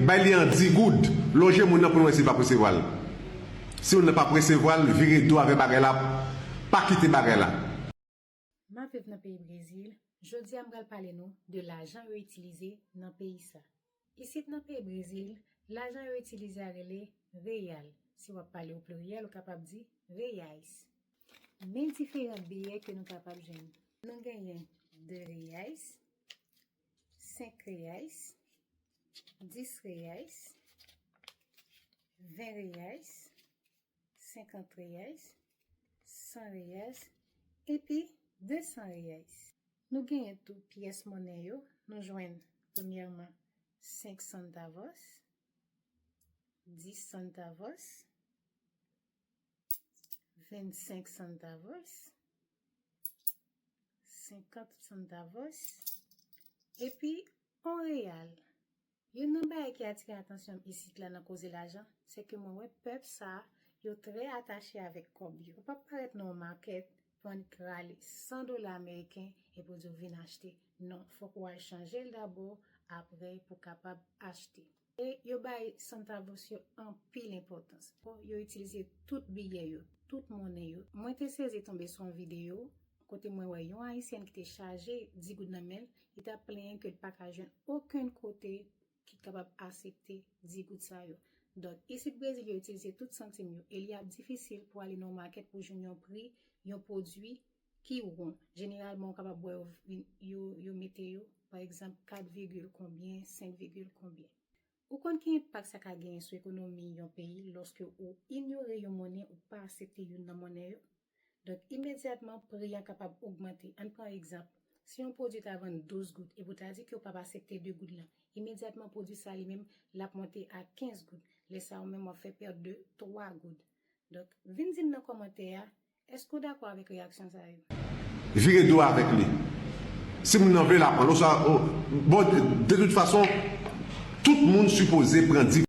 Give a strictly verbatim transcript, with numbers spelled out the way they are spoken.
Bay li an di goud, lonje moun nan pou n wè si l p ap resevwa l. Si moun nan p ap resevwa l, vire do avè bagay la, pa kite bagay la. M ap viv nan peyi Brezil. Jodi a m pral pale nou de lajan yo itilize nan peyi sa. Isit nan peyi Brezil, lajan yo itilize a rele reyal. Si w ap pale o pliryèl, ou kapab di reais. Men diferan biyè ke nou kapab jwenn. Nou genyen de reais, senk reais, dis reais, ven reais, senkant reais, san reais, epi de san reais. Nou genyen tou pyès monnen yo, nou jwenn premyèman senk santavos, dis santavos, vennsenk santavos, senkant santavos, epi on reyal. Youn nan bagay ki atire atansyon m isit la nan koze lajan, se ke mwen wè pèp sa a, yo trè atache avèk kòb yo. Ou p ap parèt nan yon makèt pou annik rale san dola ameriken epi w di w vin achte. Non, fòk ou al chanje l dabò, apre pou w kapab achte. E yo bay santavos yo anpil enpòtans. Yo itilize tout biyè yo, tout monnen yo. Mwen te sezi tonbe sou yon videyo kote mwen wè yon ayisyèn ki te chaje di goud nan men l, li t ap plenyen ke l pa ka jwenn okenn kote ki kapab aksepte di goud sa yo. Donk, isit Brezil yo itilize tout santim yo e li ap difisil pou ale nan yon makèt pou jwenn yon pri, yon pwodui ki won. Jeneralman, ou kapab wè yo, yo, yo mete yo, pa egzanp, kat vigil konbyen, senk vigil konbyen. Ou konn ki enpak sa ka genyen sou ekonomi yon peyi lòske ou inyore yon monnen ou pa aksepte youn nan monnen yo? Donk, imedyatman, pri an kapab ogmante. Ann pran egzanp, si yon pwodui ta vann douz goud epi w ta di ke w p ap aksepte de goud lan, imedyatman pwodui sa li menm l ap monte a kenz goud. Lè sa a ou menm w ap fè pèt de twa goud. Donk, vin di m nan kòmantè a, èske w dakò avèk reyaksyon sa yo? Vire do avèk li. Si moun nan vle l ap pran l, oswa, bon, de tout fason, tout moun sipoze pran di